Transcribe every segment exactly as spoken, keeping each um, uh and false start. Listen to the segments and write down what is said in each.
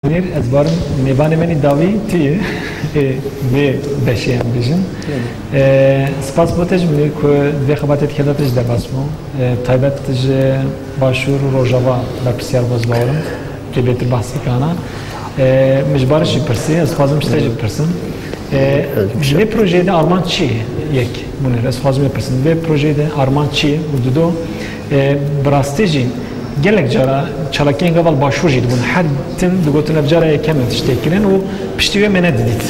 Nêr, ez barim mêvanê me nî dawî tu yî, ê, vê beşê em bijin. Ê, spas bo te ji Munîr ku vê xebatê dikete te ji derbas bû. Ê, taybet ji Başûr û Rojava berpirsiyar bû, ez bawerim. Tê bêtir behsê kana. Ê, min ji Barış jî pirsî, ez dixwazim ji te jî bipirsim. Ê, ji vê projeyê de armanc çi ye? Yek, Munîr, ez dixwazim vê pirsim. Vê projeyê de armanc çi ye? Û dudo, ê, bi rastî jî gelek cara çalakiyên gava li Başûr jî dibûn. Her tim digotin ev cara yekem e tiştê kirin û piştî wê me nedidît.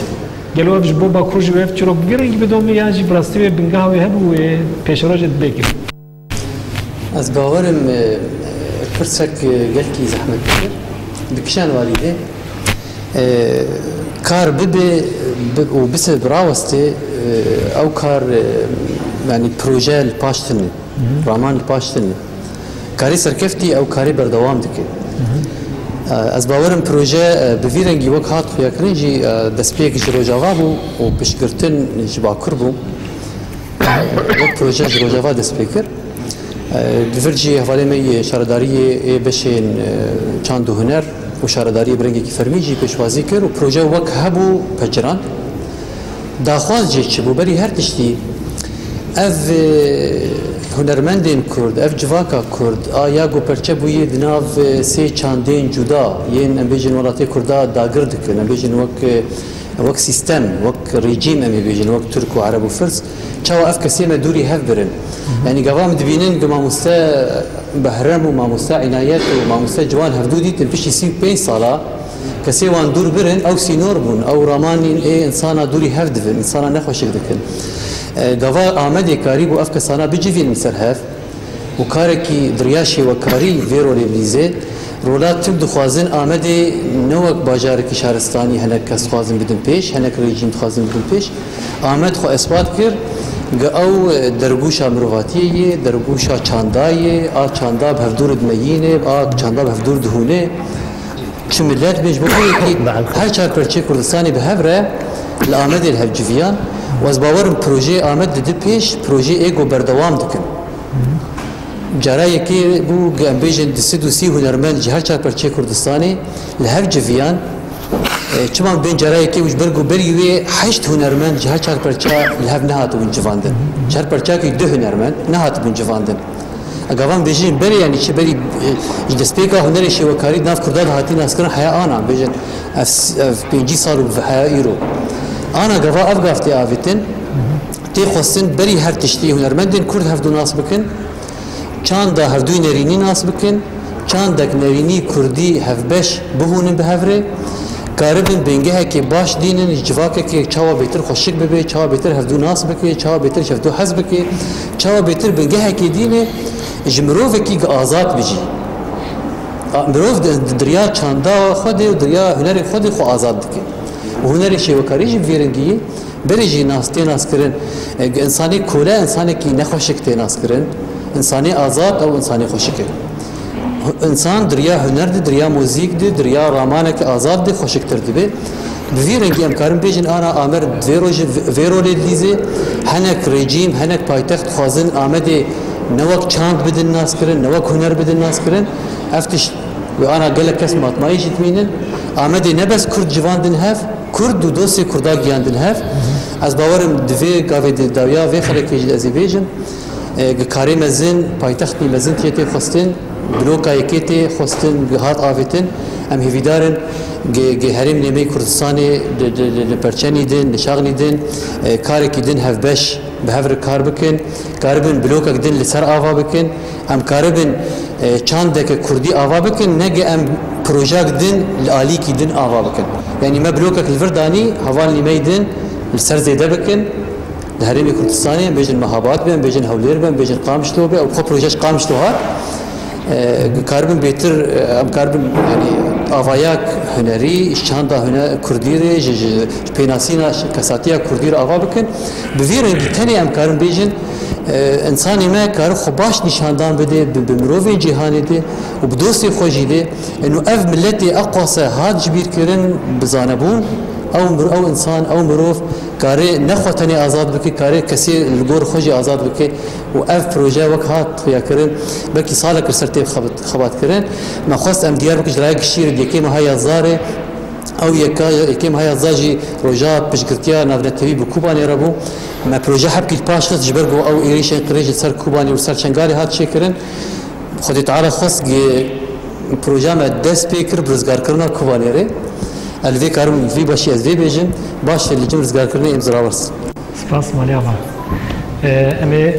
Gelo ev ji bo Bakur jî wê ev çîrok bi vî rengî bidomî yan jî bi rastî wê bingeha wê hebû wê pêşerojê dibê kirin? Ez bawerim, e, pirsek, e, gelkî zehmettir. Bi kişan walî de, e, kar bibe, bi-, û bise birawestê, e, ew kar, e, yanî proje li paş tune, raman li paş tune. Karê serkeftî ew karê berdewam dike. E, ez bawerim proje, e, bi vî rengî wek hat xuyakirin jî, e, destpêk ji Rojava bû û piştgirtin ji Bakur bû. Wek proje ji Rojava dest pê kir. Di vir jî hevalê me yê şaredariyê ê beşên, e, çand û huner û şaredariyê bi rengekî fermî jî pêşwazî kir û proje wek hebû pecirand. Daxwaz jê çi bû? Berî her tiştî ev, e, hunermendên Kurd, ev civaka Kurd a ya ku perçe bûye di nav, e, sê çandên cuda yên, em bêjin, welatê Kurda dagir dikin, em bêjin wek, e, wek sîstem, wek rejîm em ê bêjin, wek Tirk û Ereb û Firs, çawa ev kesê me dûrî hev birin? Yanî gava em dibînin ku mamoste Behrem û mamoste Înayet û mamoste Ciwan hevdû dîtin piştî sî û pênc sala kesê wan dûr birin, ew sînor bûn, ew ramanîn ê insana dûrî hev dibin, insana nexweşik dikin. E, gava Amedê karîbû ev kesana bicivînin ser hev. û karekî di riya şêwekarî vê rolê bilîzê. Rola tim dixwazin Amedê ne wek bajarekî şaristanî hinek kes dixwazin bidin pêş, hinek rejîm dixwazin bidin pêş. Amed xwe esbat kir, gi ew dergûşa mirovatiyê yê, dergûşa çanda yê, a çanda bi hevdûr dimeyîne, a çanda bi hevdûr dihûne. Çi milet bê ji bo vê yekî her çar perçê Kurdistanê bi hev re li Amedê li hev civiyan û ez bawerim projeyê Amed didi pêş, projeyê ê ku berdewam dikin. Cara yekê bû, em bêjin, du sed û sî hunermend ji her çar perçê Kurdistanê li hev civiyan. E, çima bên cara yekê û ji ber ku berî wê heşt hunermend ji her çar perça li hev nehatibûn civandin. Ji her perçakî du hunermend nehatibûn civandin. Gava em bêjin berê, yanî çi berî, e, ji destpêka hunerê şêwekarî di nav Kurda de hatî naskirin heya ana, em bêjin ev, ev pêncî sal û heya îro. Ana gava ev gav tê avêtin, tê xwestin berî her tiştî hunermendên Kurd hevdû nas bikin, çanda hevdûyî nerînî nas bikin, çandek nerînî Kurdî hevbeş bihûnin bi hev re, karibin bingehekê baş dînin, ji civakekê çawa bêtir xweşik bibe, çawa bêtir hevdû nas bike, çawa bêtir ji hevdû hez bike, çawa bêtir bingehekê dîne ji mirovekî gi azad bijî. A, mirov di, di diriya çanda xwe de û diriya hunerê xwe de xwe azad dike. Û hunerê şêwekarî jî bi vî rengî yê. Berê jî nas tê naskirin, e, insanê kole, insanekî nexweşik tê naskirin. Însanê azad ew însanê xweşik e. Hu-, însan di riya huner de, di riya muzîk de, di riya ramaneke azad de xweşiktir dibe. Bi vî rengî em karin bêjin ana Amed vê rojê, vê rolê dilîzê, hinek rejîm, hinek paytext dixwazin Amedê ne wek çand bidin naskirin, ne wek huner bidin naskirin. Ev tişt Wê ana gelek kes matmayî jî dimînin. Amedê ne bes Kurd civandin hev, Kurd û dostê Kurda giyandin hev. Ez bawerim di vê gavê di dawiya vê xelekê jî de ez ê bêjim, e, gi karê mezin, paytextî mezin tiye tê xwestin, bloka yekê tê xwestin, gi hat avêtin. Em hêvîdar in gi, gi herêmê me yê Kurdistanê li, li, li, li perçenî din, li şaxnî din, e, karekî din hevbeş bi hev re kar bikin, karibin blokek din li ser ava bikin. Em karibin, e, çandeke kurdî ava bikin, ne ge em projek din li alîkî din ava bikin. Yanî me blokek li vir danî, hevalnî me yî din li ser zêde bikin. Li herêmê Kurdistanê, em bêjin Mehabat be, em bêjin Hewlêr be, em bêjin Qamişlo be, ew xwe proje ji Qamişlo hat. E, karibin bêtir, e, em karibin, yanî avayak hunerî, ji çanda hune-, kurdî re, ji, ji, ji pênasîna kesatiya kurdî re ava bikin. Bi vî rengî tenê em karin bêjin, e, însanê me kare xwe baş nîşandan bide bi, bi mirovên cîhanê de û bi dostê xwe jî de. Eno ev miletê eqwase hat jibîrkirin bi zanebûn, ew mir-, ew însan, ew mirov kare ne xwe tenê azad bike, kare kesê li gor xwe jî azad bike û ev proje wek hat xuyakirin, belkî salek li ser tê xebat-, xebatkirin. Me xwest em diyar bikin ji raya giştî re di yekê meha Yazarê Ew yeka, yekê meha Zazî jî roja piştgirtiya navnetewî bi Kobanê re bû. Me proje hebkî li paş xist, ji ber ku ew êrîşên qirêj li ser Kobanê û ser Şengalê hat çêkirin. Xwedê Teala xwest ku proja me dest pê kir bi rizgarkirina Kobanê re. Ez li vê karim vî başî ez vê bêjim, baş li cem rizgarkirinê êm zirawers. Spas Malê Ava. Ee, em ê